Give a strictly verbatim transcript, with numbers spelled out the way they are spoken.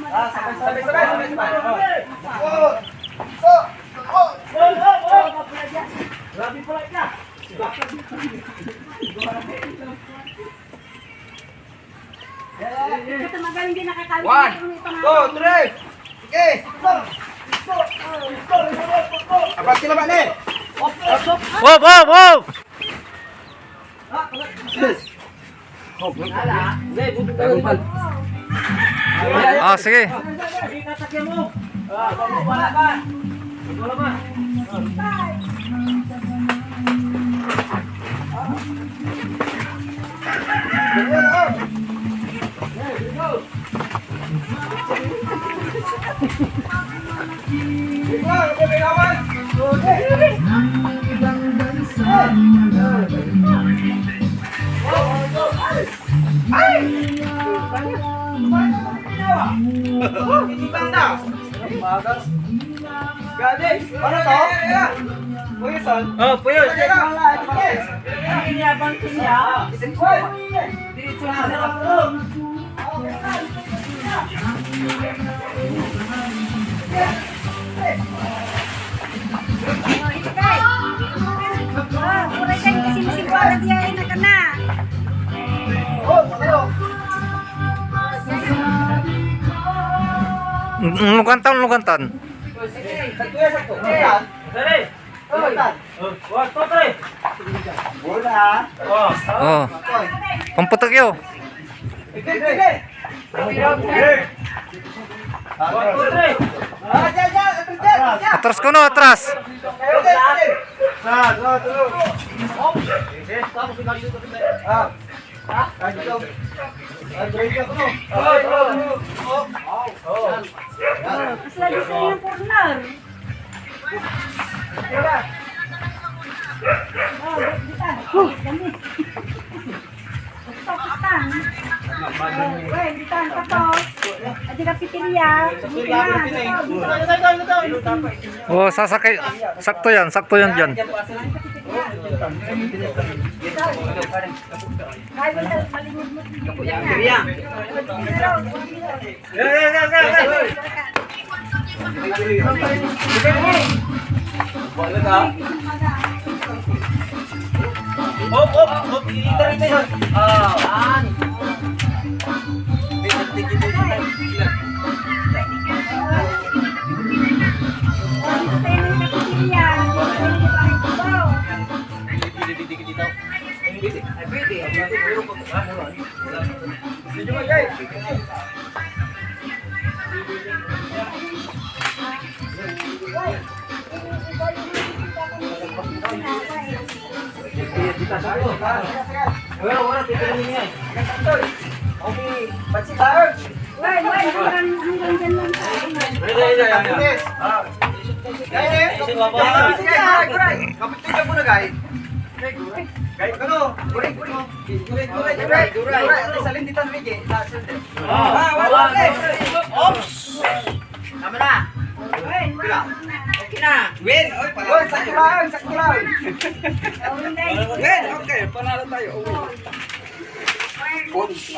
Ah, sabay, sabay, sabay, sabay. Oh. Kasi magaling din nakakawin. One, two, three. Okay. Apat kilo ba ni? Hop, hop, hop. Ah, sige. Ano to? Puyos, ah. Oh, puyos. Ang yabang ko niya. Diretso na sa Lugantan, lugantan. Dali. One, two, three. Oh. Oh. Pampeteg yo. One, two, three. Atras kono, atras. Kasla gusto yung corner. Oh, sasakay. Sakto yan, sakto yan dyan. Hop, hop, hop. Ikita, ikita, ikita. Ah. Wait, wait, hanggang, hanggang dyan lang tayo. Kapit ka muna, guys. Guys, ano? Guray, guray. Guray, guray, guray. Guray, guray. Ate, salin ditan, Miggy. Lason din. Ah, wala, wala. Oops! Tama na. Win, wala. Okay na. Win, oy, panalo tayo. Win, sakto lang, sakto lang. Win, okay, panalo tayo. Uwi. Oops.